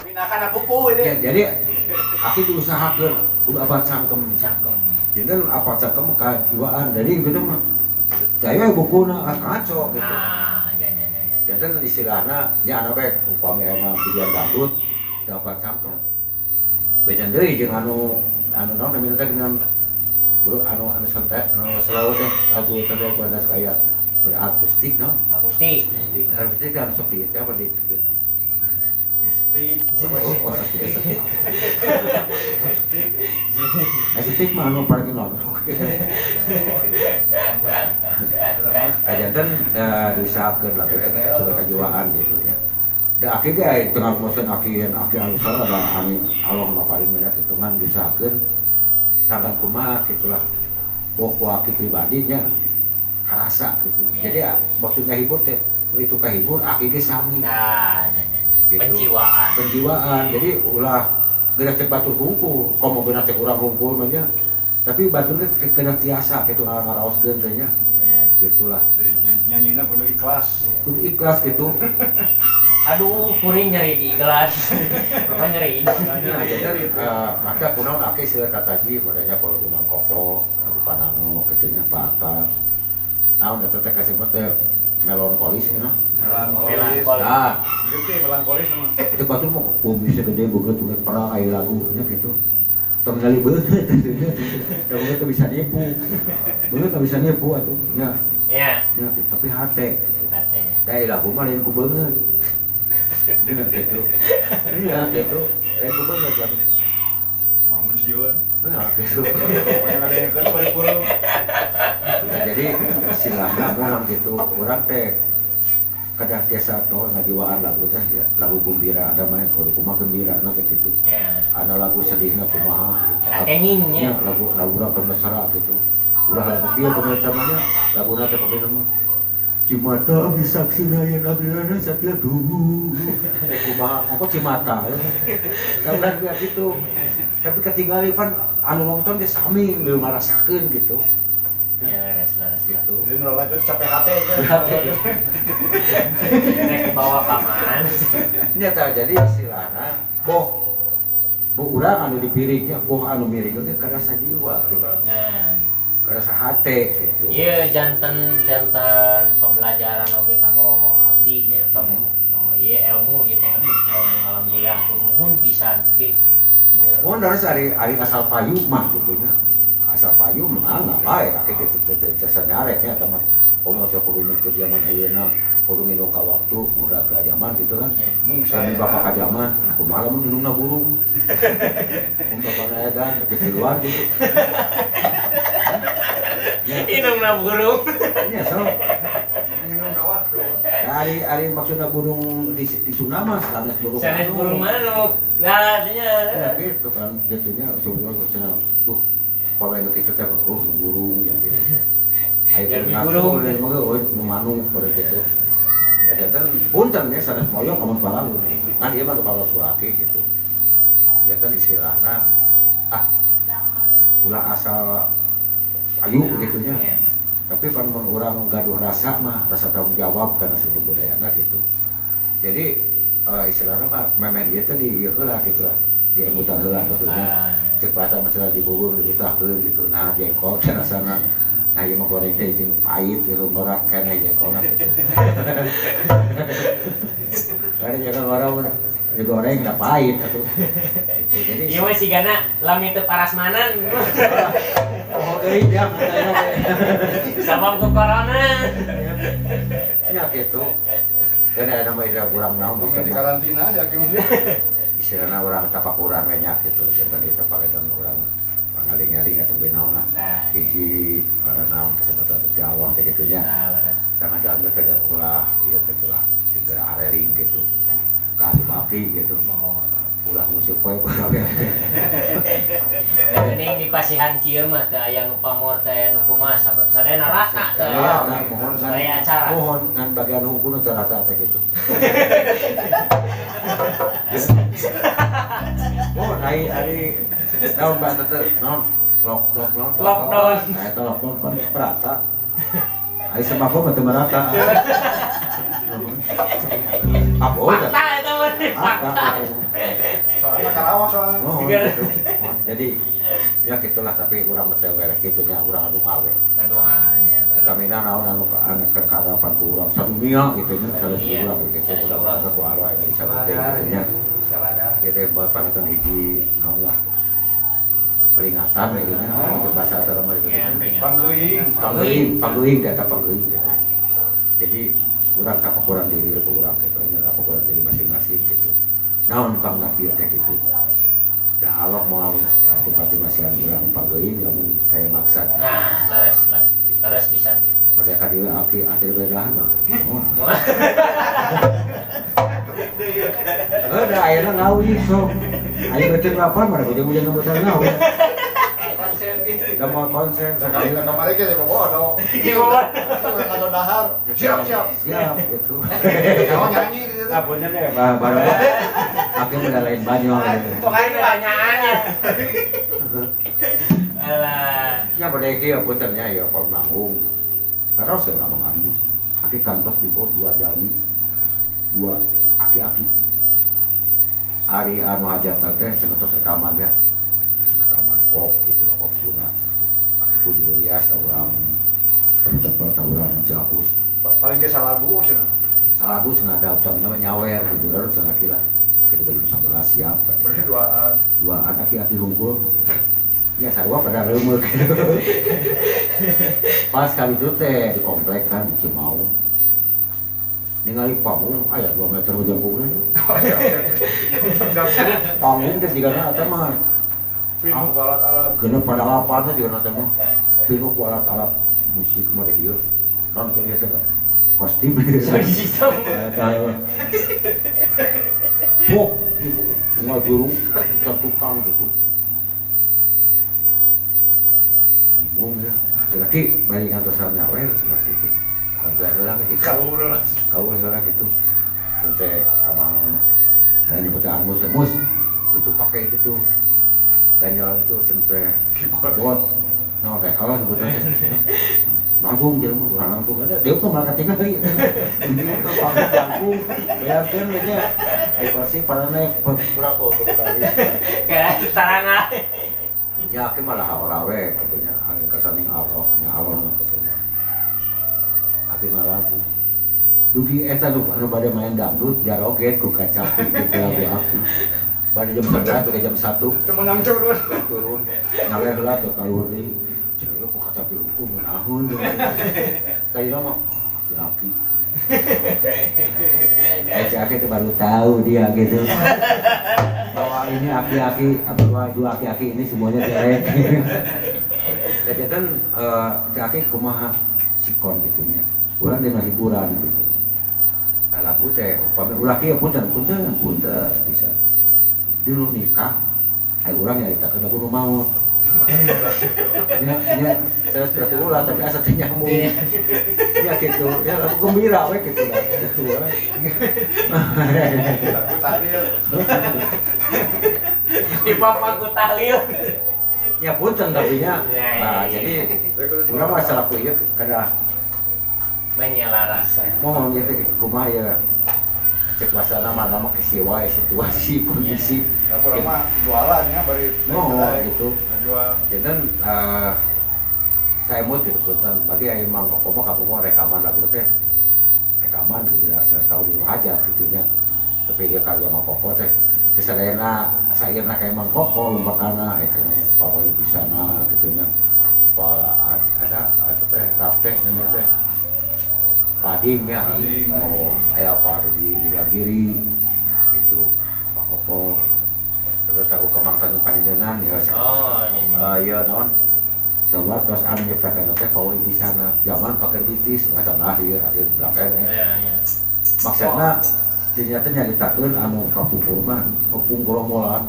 Minakan buku ini. Ya, jadi aku diusahakan kudu apa cangkem. Cangkem. Jadi apa cangkem kejiwaan. Jadi gitu mah gaya bukuna kacau gitu. Nah, ya ya ya ya. Janten istilahna nya anu bae upami aya tujuan dangdut dapat cangkem. Beda deui jeung anu anu naon namina teh dengan bro anu anu santai anu slow teh lagu teh pada kaya berakustik no. Akustik. Akustik kan sok di teh apa di Mesti. Oh, oh, sakit, sakit. Akustik mah anu parking lot. Ah, janten diusahakeun lagu teh sesuai kejiwaan gitu ya. Da aki ge tengah mosen aki aki anu salah da amin Allah mah paling banyak hitungan diusahakeun sangat kumaha gitulah. Boh ku aki pribadinya karasa gitu. Jadi waktu ngahibur teh itu kahibur aki ge sami. Nah, ya ya ya. Gitu. Penjiwaan. Penjiwaan. Jadi ulah geuna cek batur hungkul, komo geuna cek urang hungkul mah nya. Tapi batur ge geuna tiasa kitu ngaraoskeun teh nya. Ya. Gitulah. Nyanyinya kudu ikhlas. Kudu ikhlas gitu. Aduh, kuring nyeri di gelas. Bapak nyeri. Nah, jadi maka kunaon aki seueur kataji modalnya kalau Mang Koko, lagu Panano kitu nya Pak Atta. Naon eta teh kasih mah teh melankolis ya. Melankolis. Melankolis. Nah, Gitu melankolis mah. cek batur mah bumi segede beungeut beungeut perang aya lagu nya gitu. Tong kali beungeut atuh nya. Da beungeut teu bisa nipu. Beungeut teu bisa nipu atuh nya. Ya. Nya gitu. Tapi hate gitu. Katanya. Da lagu mah lain ku beungeut. Nya gitu. Iya gitu. Lain ku beungeut lagu. Mamun sieun. Nah, gitu. Pokoknya ada yang kan paripurna. Nah, jadi istilahnya memang gitu orang teh kedah tiasa tuh ngajiwaan lagu teh ya, lagu gembira ada mah kudu kumaha gembira na teh gitu. Ya. Ada lagu sedihna kumaha Kedah kenging ya, nya. lagu lagu urang keur mesra gitu. Ulah lagu kieu pemirsa mah nya, laguna teh pemirsa mah Cimata abdi saksina yen abdi satya duhu. Eh kumaha, kok cimata ya. Da ulah gitu. Tapi ketinggalan pan anu nonton ge sami milu ngarasakeun gitu. Ya, leres leres. Gitu. Jadi nolak itu capek hati aja. Rek bawa paman. Nya tah jadi istilahna boh boh urang anu dipiriknya boh anu miring ge karasa jiwa gitu. Nah, Karasa hate gitu. iya janten janten pembelajaran oge kanggo abdi nya kanggo kanggo ieu ilmu ieu teh aduh ilmu alhamdulillah hatur nuhun pisan ki. Mun dari ari ari asal payu mah gitu nya. Asal payu mah nggak bae kaki gitu teh jasa nyarek nya eta mah. Komo cek kudu ke zaman ayeuna kudu nginum ka waktu murah ka zaman gitu kan. Mung Kami saya. bapak ka zaman, kumaha lamun indungna burung. Mun bapakna edan di luar gitu. Ya, Indungna burung. nya so. Minum waktu. Ari ari maksudna burung di Sunda mah sanes burung. Sanes anu. burung manuk. Nah, artinya Ya gitu kan gitunya sebenarnya cenah tuh pawai nu kitu teh oh burung ya gitu. Ayo Jadi burung burung. burung mah oh nu manuk pada gitu. Ya janten punten ya sanes moyong kamun paralun. Kan ieu mah nu kalau suaki gitu. Janten istilahna ah ulah asal ayu gitu nya. Ya. Tapi kan mun urang gaduh rasa mah rasa tanggung jawab karena seni budayana gitu. Jadi istilahna mah memen ieu teh di ieu heula gitu lah. Di emutan heula gitu nya. Cek bahasa mah cenah dibubur diutahkeun gitu. Nah jengkol teh rasana nah ieu mah goreng teh jeung pahit gitu ngorak keneh jengkolna gitu. Karena jengkol ngorok udah digoreng udah pahit atuh. Gitu. Jadi Ieu mah sigana lami teu parasmanan. oh euy dia katanya. Sabab ku corona. Ya gitu. Dan ada nama istilah kurang naon Di karantina sih akhirnya. Istilahna urang tapakuran we nya kitu. Janten ieu teh panginten urang pangaling-aling atau naon lah. Nah, Hiji naon kesempatan teh Allah teh kitu nya. nah, leres. Karena jalan teh ulah ieu kitu lah. Segera areling gitu. Ka asup aki gitu. Mohon. Ulah musik poe kabeh. Da geuning di pasihan kieu mah teu aya nu pamor teu aya nu kumaha sadayana rata teu Ya, aya. nah, mohon kan, Sadaya acara. mohon kan bagian hukum teu rata teh gitu. Mohon ari ari naon bahasa teh naon lockdown. Lockdown. Nah, eta lockdown pan merata. Ari sembako mah teu merata. Apa teh? Fakta eta mah. Fakta. Soalnya Karawang soalnya. Mohon gitu. Mohon. Jadi ya gitulah tapi urang teh wereh kitu nya urang anu ngawe. Ngadoanya. Kamina naon anu anu keur kadapan ku urang sadunia gitu nya sanes Iya. urang gitu Sanes urang urang. ku arwah yang bisa penting gitu nya. Salada. Gitu buat pangitan hiji naon lah peringatan gitu nya untuk bahasa atau mah gitu. Ya, peringatan. Panggeuing. Panggeuing, panggeuing data panggeuing gitu. Jadi urang kapakuran diri ku urang gitu nya kapakuran diri masing-masing gitu. Naon pangna kieu teh gitu. Da Allah moal pati-pati masihan urang panggeuing lamun kaya maksad. Nah, leres, leres. Leres pisan. Mereka dia aki akhir bedahan mah. Oh. Da ayeuna ngawi sok. Ayo beuteung lapar mah ujung-ujung ngebutan ngawi. Konsen gitu. Da mau konsen Sekali sekali. kemarin kita bodoh. Gimana? Atau dahar. Siap siap. Siap gitu. Kamu nyanyi gitu. Nah, punya deh, baru aki udah lain banyak. Pokoknya banyakannya. Alah. Ya pada iki ya puntennya ya pang manggung. Terus ya nggak manggung. Aki kantos di bawah dua jami, dua aki-aki. Ari anu hajat teh cenah tos rekaman ya. Rekaman pop gitu lah, pop sunat gitu. Aki ku diurias tah urang tempat tah urang Jahus. Paling dia salah lagu cenah. Salagu cenah da utamina mah nyawer kuduran cenah ki lah. Aki juga jam 11 siap. Berduaan. Duaan aki-aki hungkul. Ya sarua pada reumeuh gitu. Pas kali itu teh di komplek kan di Cimaung. Ningali panggung aya 2 meter jangkungna. Panggung teh sigana eta mah Pinuh ku alat-alat. genep pada lapan teh sigana teh mah. Pinuh ku alat-alat musik mah di dieu. Non keur ieu teh kostum. Sound system. Eta. Wah, ibu ngajurung ke tukang gitu. Bingung ya. Laki bari ngantosan nyawer cenah gitu. Kaguan heula gitu. Kaur lah. Kaur heula gitu. Teh kamang nah nyebutnya Anmus, Mus itu pakai itu tuh ganyol itu centre keyboard. Nah, kayak kalau sebutnya nangtung jelema urang nangtung ada dia tuh malah katingal ieu. Ini tuh pakai jangkung, bayarkeun we nya. Ai kursi pada naik kurang kok kali. Kayak tarangan. Ya aki malah ora we kitu nya angin kesaning Allah nya Allah nu kesena. Aki ngalagu. Dugi eta nu anu bade main dangdut jaroget ku kacapi gitu lagu aki. Bade jam 11 ke jam 1 Temenang turun. turun ngawe heula teh kaluhur deui. Cenah ku kacapi hukum naon. Tadi mah aki-aki. Aki itu baru tahu dia gitu. Bahwa ini aki-aki, bahwa dua aki-aki ini semuanya jelek. Jadi kan aki kumaha sikon gitu nya. Urang dina hiburan gitu. Nah, lagu teh upami ulah kieu punten punten punten bisa. Dulu nikah, ai urang nyaritakeun lagu nu maot. Ya, ya, saya seperti ulah tapi asa teu nyambung. Ya gitu, ya lagu gembira we gitu lah. Gitu we. Lagu tahlil. Di papaku tahlil. Ya punten tapi nya. Ya, Nah, ya, jadi urang mah salaku ieu kedah Menyelarasan. mohon gitu kumaha ya. Cek bahasa nama nama kesiwa situasi kondisi. Ya urang mah jualan ya bari Oh, gitu. Jual. Jadi saya mau gitu punten bagi aya Mang Koko mah kamu rekaman lagu teh rekaman gitu ya saya kau di hajat gitu nya. Tapi dia kagak Mang Koko teh teh sadayana sairna kayak Mang Koko lumpakana kayak Pak Wahyu Bisana gitu nya. Pak ada atau teh rap teh namanya teh Pading ya. Pading. Oh, aya Pak di Giri gitu. Pak Koko. Terus lagu Kemang Tanjung Panendenan ya. Oh, iya. Iya naon. Sebab terus anu nyiptakeun teh pauli di sana. Zaman pakai bitis macam lahir akhir belakang. Iya, iya. Maksudna ternyata nyaritakeun anu kapungkur mah ngepung gerombolan.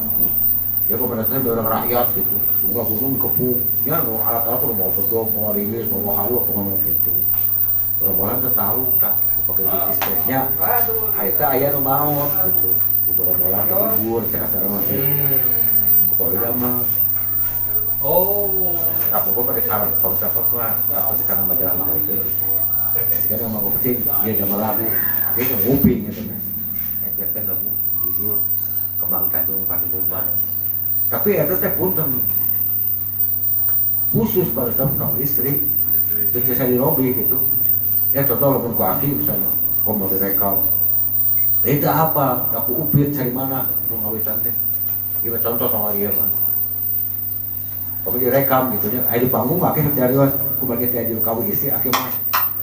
Ya kepada saya orang rakyat gitu. Bunga gunung dikepung. Ya nu alat-alat tuh mau bedog, mau linggis, mau halu apa mau gitu. Gerombolan teh tahu tah pakai bitis teh nya. Harita aya nu maot gitu. Gerombolan dikubur cek kasar masih. Kupawi mah. Oh. Kapungkur pada sekarang konsep mah atau sekarang majalah mah itu. Sekarang mau kucing, dia udah lagu, akhirnya nguping gitu kan. Ngajakan lagu judul Kembang Tanjung Panendenan. Tapi itu teh punten khusus pada saat kamu istri, itu bisa dirobi gitu. Ya contoh walaupun ku aki misalnya, kau mau direkam, itu apa? Aku upit cari mana? Lu ngawitan teh. Iya contoh sama dia mah. Kalau direkam gitu nya, ayo di panggung aki serius, ku bagi teh jeung kamu istri aki mah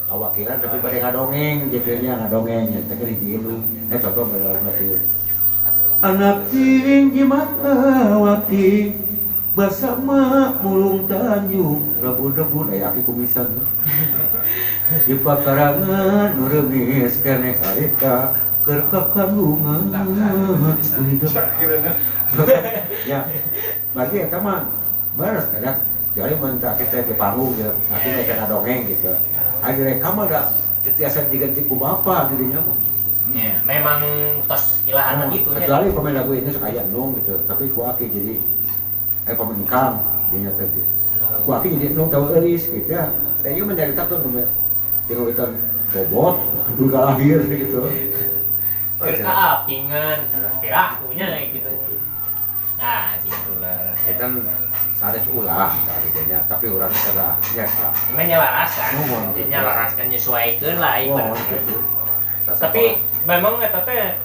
awakilan tapi pada ngadongeng gitu nya ngadongeng nya teh kan hiji lu. Contoh pada lagu anak tinggi mata waki basama mulung tanjung rebun-rebun aya aki kumisan di pakarangan nu reungis keneh harita keur kakandungan ya berarti eta mah beres kan jadi mun kita di panggung gitu aki teh ngadongeng gitu aya direkam mah da tiasa diganti ku bapa dirinya mah. Ya, memang tos ilahan gitu ya. Kecuali pemain lagu ini suka aya nung gitu, tapi ku aki jadi pemain kang dinya teh. Ku aki jadi nung tahu eulis gitu ya. Teh ieu mencaritakeun nu jeung bobot duga lahir gitu. Keur kaapingan, pirakunya gitu. Nah, gitulah. Kita sanes ulah tadinya, tapi urang salah nya lah. Memang nyelarasan, nyelaraskan nyesuaikeun lah ibaratnya. Gitu. Tapi memang eta teh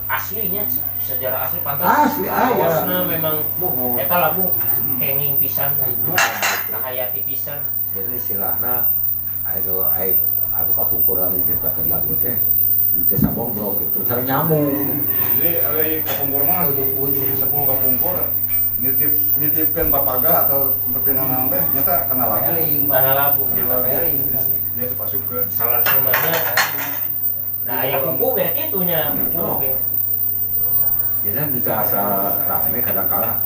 aslinya sejarah asli pantas. Asli aya. Memang eta lagu kenging pisan, kahayati pisan. Jadi istilahna ayo anu kapungkuran nyiptakeun lagu teh teu sabongbrok gitu, cara nyambung. Jadi ari kapungkur mah sepuh kapungkur nitipkeun papagah atau kepinangan teh nyata kana lagu. Kana lagu. Dia sepasukeun. Salah sumana. Nah, aya kuku ge kitu nya. Jadi kita asal rame kadang kala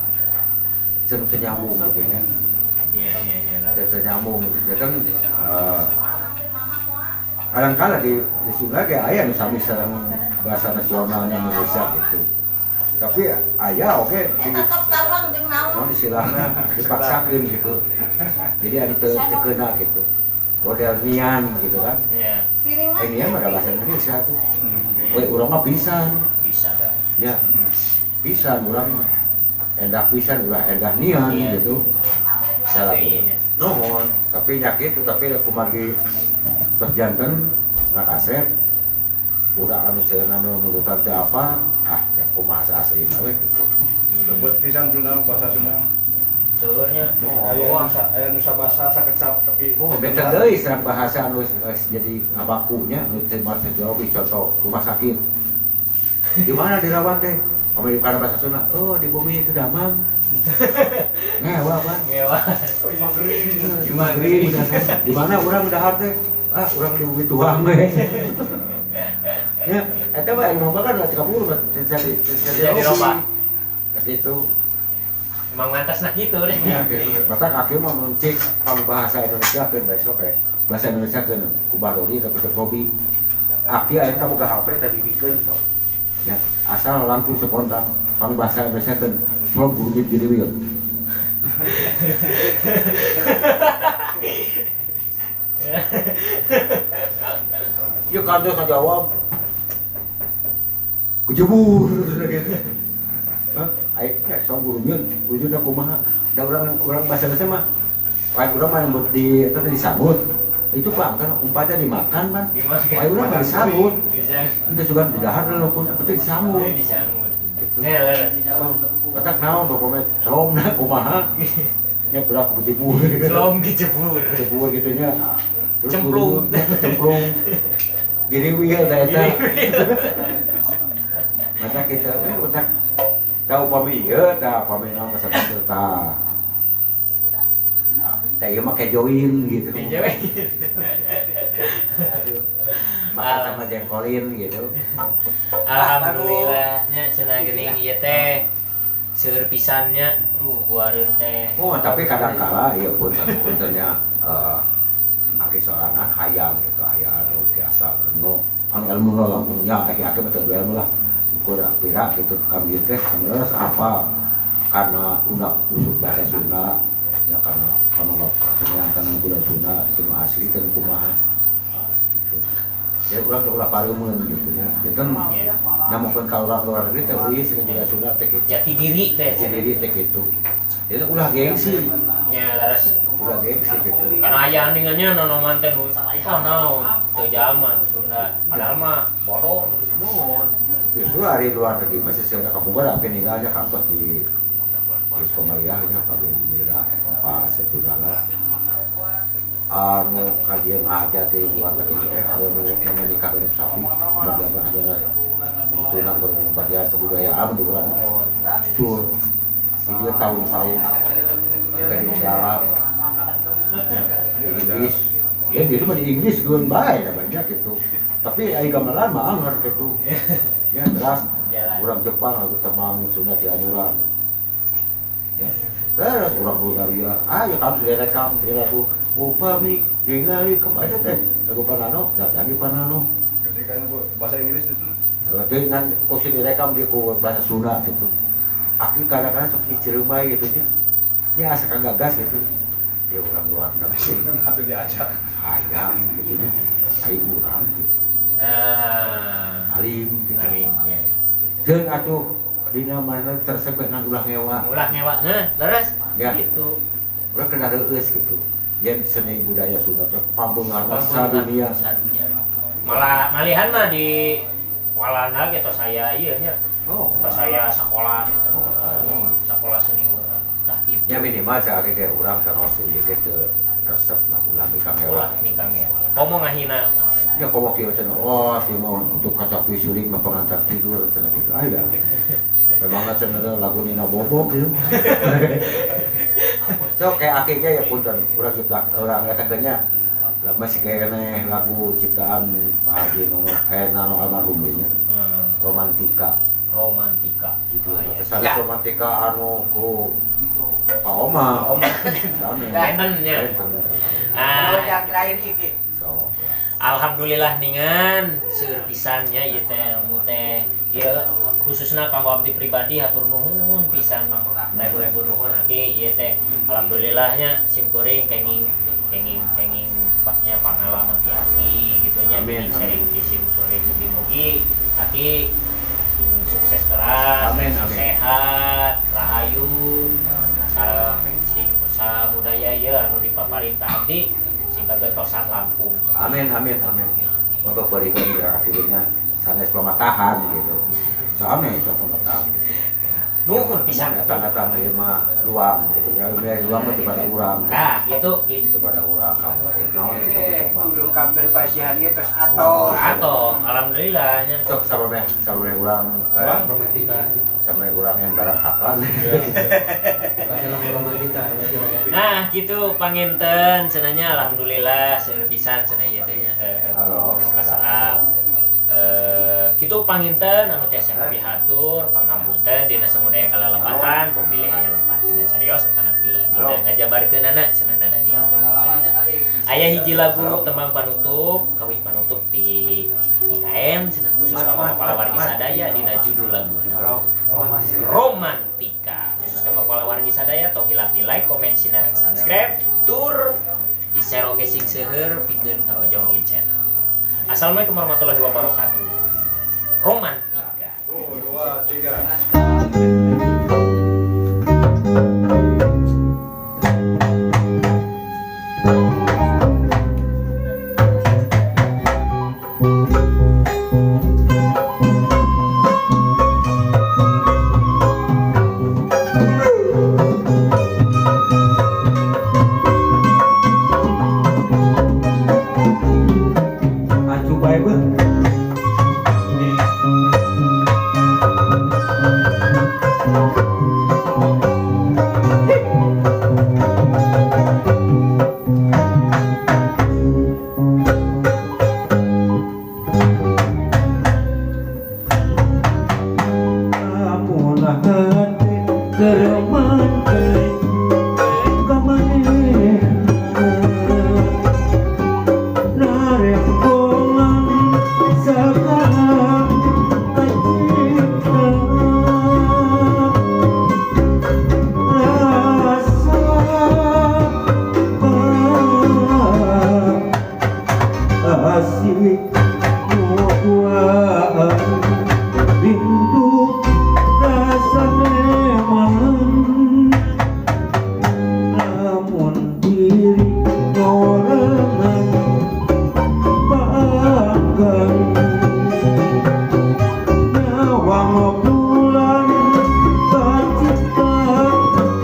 teu nyambung gitu nya. Iya iya iya. Teu nyambung. Jadi kan kadang kala di Sunda ge aya nu sami sareng bahasa nasionalnya Indonesia gitu. Tapi aya oke di naon istilahna dipaksakeun gitu. Jadi anu teu keuna gitu. Model nian gitu kan. Iya. Nian mah bahasa Indonesia tuh. We urang mah pisan. Bisa. Ya. Pisan urang mah. Endah pisan ulah endah nian gitu. Salah. Nuhun, tapi nya kitu tapi kumargi tos janten ngakaset urang anu seueurna nu nurutan teh apa ah ya kumaha aslina we gitu. Lebet pisan Sunda bahasa Sunda. Seueurnya aya nusa bahasa sakecap tapi benten deui sareng bahasa anu geus jadi ngabakunya anu teu bahasa Jawa contoh rumah sakit. Di mana dirawat teh? Pamili kana bahasa Sunda, oh di bumi itu damang. Ngewa pan. Ngewa. Di Magri. Di mana urang dahar teh? Ah, urang di bumi tuang we. Ya, eta mah ilmu kan 30 jadi roba. Gitu. Emang mantas nah gitu deh. Ya gitu. Matak aki mah mun cek pang bahasa Indonesia keun besok we. Bahasa Indonesia keun ku Barodi atau ku Robi. Aki aya ka boga HP tadi bikeun sok. Ya, asal langsung spontan pang bahasa Indonesia keun from gurugit jadi wil. Yuk kan dia jawab. Kejebur gitu. Hah? Aing sok gurugit, ujungna kumaha? Da urang bahasa Indonesia mah lain urang mah di eta teh disambut. Itu Pak kan umpatnya dimakan, Pan. Lain urang mah disambut. Itu juga di dahar walaupun penting disambut. Disambut. Gitu. Katak naon pokoknya celomna kumaha. Nya budak kejebur. Celom kejebur. Kejebur gitu nya. Terus cemplung, cemplung. Gini wih da eta. Maka kita otak Tah upami ieu tah upami naon kasebut tah. Tah ieu mah kejoin gitu. Kejoin. Makan sama jengkolin gitu. Alhamdulillah nya cenah geuning ieu teh seueur pisan nya guareun teh. Oh, tapi kadang kala ieu pun puntennya aki sorangan hayang gitu aya anu tiasa nu anu ilmu langkungnya aki-aki mah teu ilmu lah ukur pira gitu kami teh sebenarnya apa karena unak usuk bahasa Sunda ya karena anu karena budaya Sunda itu nu asli teh kumaha gitu. Ya urang teh ulah pareumeun gitu nya. Janten namun ka urang luar negeri teh euy seni budaya Sunda teh kitu. Jati diri teh. Jati diri teh kitu. Jadi ulah gengsi. Nya laras. Ulah gengsi gitu. Karena aya aningannya nonoman teh nu ah naon teu zaman Sunda. Padahal mah bodoh Nuhun. Justru hari luar negeri masih saya kamu gara apa ninggalnya kantos di Komariah nya ka Mira Pak Setudana anu ka dieu ngahaja teh luar negeri teh anu nu nikah genep sapi bagian aja itu nak bagian kebudayaan di urang cur di dia tahun-tahun mereka di dalam di Inggris ya gitu mah di Inggris geun bae da banyak gitu tapi ai gamelan mah anger gitu ya jelas orang Jepang lagu temang Sunda Cianjuran ya terus orang Bulgaria ah ya kamu direkam di lagu upami ningali kemarin teh lagu Panano datangi Panano Jadi kan bahasa Inggris itu berarti kan kok direkam di ku bahasa Sunda gitu aki kadang-kadang sok diceremai gitu nya ya asa kagagas gitu dia orang luar negeri atau diajak hayang gitu nya ai urang gitu. Nah, alim gitu. Alim nya. Jeung atuh dina mana tersebut nang ulah ngewa. Ulah ngewa, heuh, leres. Ya. Gitu. Urang kedah reueus gitu. Yen seni budaya Sunda teh pambeungarna sadunia. Sadunia. Malah malihan mah di Walanda ge tos aya ieu nya. Oh, tos aya sakola. Oh, sekolah seni urang. Tah kitu. Ya minimal cak ge urang sanos ieu ge teu resep lah ulah mikang ngewa. Ulah mikang ngewa. Komo ngahina mah. Ya komo kieu cenah, oh ieu mah untuk kacapi suling mah pengantar tidur cenah gitu. Ah ya. Memangna cenah lagu Nina Bobo gitu. So kayak akhirnya ya punten urang jiplak urang eta teh nya masih kayaknya lagu ciptaan Pak Haji Nono Nano almarhum nya. Romantika. Romantika. Gitu. Oh, iya. Sanes romantika anu ku Pak Oma. Oma. Sami. Benten nya. Ah. Yang terakhir iki. So. Alhamdulillah ningan seueur pisan nya ieu teh ilmu teh. Ieu khususna kanggo abdi pribadi hatur nuhun pisan Mang. Ribu-ribu nuhun aki ieu teh. Alhamdulillah nya sim kuring kenging kenging kenging nya pangalaman ti aki gitu nya. Amin. Sharing ti sim kuring mugi-mugi aki sukses terus, amin, amin. Sehat, rahayu, sareng sing usaha budaya ieu anu dipaparinta abdi sing kagentosan langkung. Amin amin amin. Untuk berikan ya akhirnya sanes pamatahan gitu. Sanes pamatahan gitu. Nuhun pisan datang-datang ieu mah luang gitu ya. Luang mah kepada urang. Nah, gitu. Kepada urang kamu. Naon gitu mah. Kudu kabar pasihan ge terus ato. Ato, alhamdulillah nya. Sok sama meh urang romantika. Sama urang yang barang hakan. Nah, gitu panginten cenanya alhamdulillah seueur pisan cenah ieu teh nya. Halo. Salam. Kitu panginten anu tiasa kapihatur panghapunten dina samudaya kalalepatan pemilih aya lepat dina carios atanapi dina ngajabarkeunana cenah da dihapunten. Aya hiji lagu tembang panutup kawih panutup ti IKM cenah khusus ka kepala wargi sadaya dina judul laguna Romantika. Khusus ka kepala wargi sadaya tong hilap di like, komen, sinareng subscribe, tur di share oge sing seueur pikeun ngarojong ieu channel. Assalamualaikum warahmatullahi wabarakatuh. Romantika. 1, 2, 3. Baik. Man ka manehna narembongan sagala kacipta rasa asik duaan rindu rasa memang namun diri ngorengan panggang nyawang bulan kacipta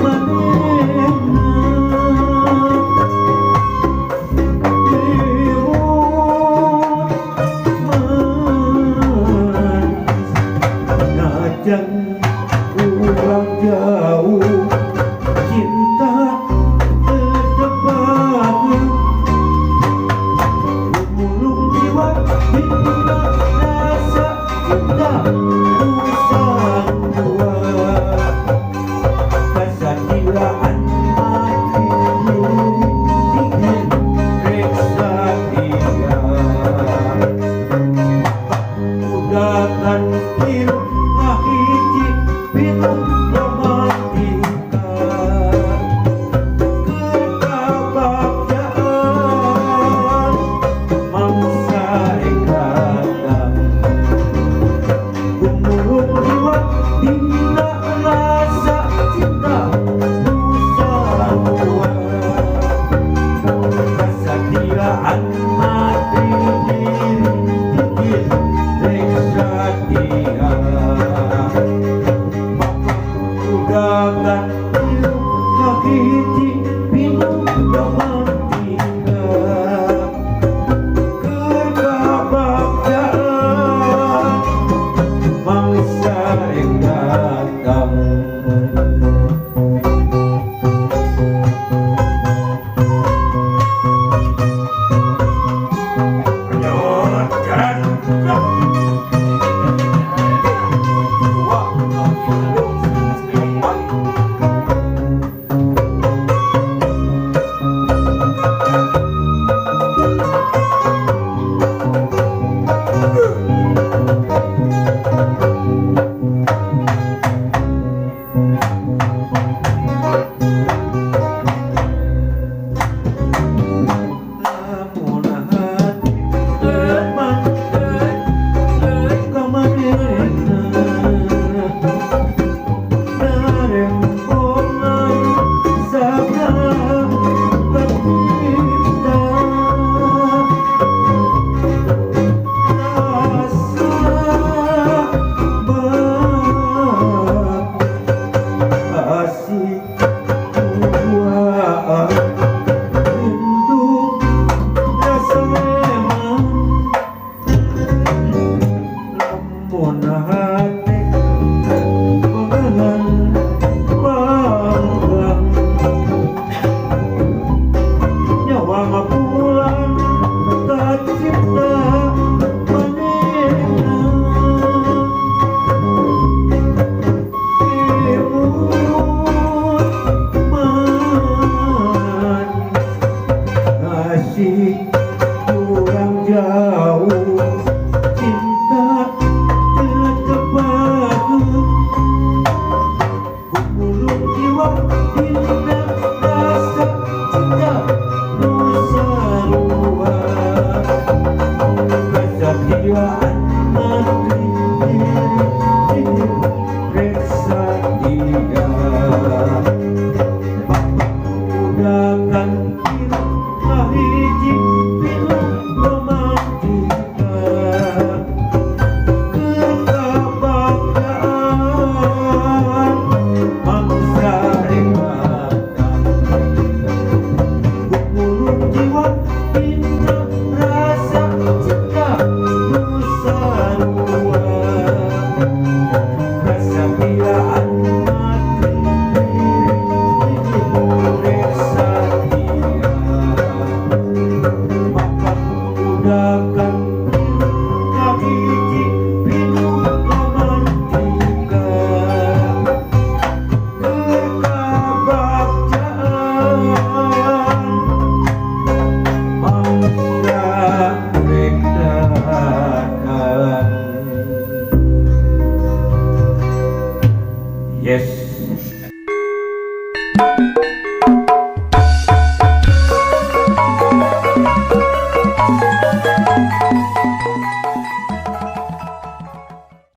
manehna Imut man najan urang jauh cinta tetep banget gumulung jiwa hingga rasa cinta usang dua kesatiaan mati dingin reksa dia udakan hirup ngahiji pitu romantika kebahagiaan mangsa ekatang gumulung jiwa dina rasa cinta usang dua kesatiaan mati diri dikit reksa dia udakan hirup ngahiji pinuh romantika kebahagiaan mangsa rek datang. Lanjut, jalan. Dua, tilu, empat. Lamun hati teman ka manehna narembongan sagala kacipta rasa asik duaan rindu rasa memang lamun hati pengen panggang nyawa bulan kacipta manehna imut man kasih kurang jauh cinta tetep bagus gumulung jiwa dina rasa cinta nusarua kesatiaan mati diri reksa dia udakan hirup ngahiji pinuh romantika kebahagiaan mangsa rek. Thank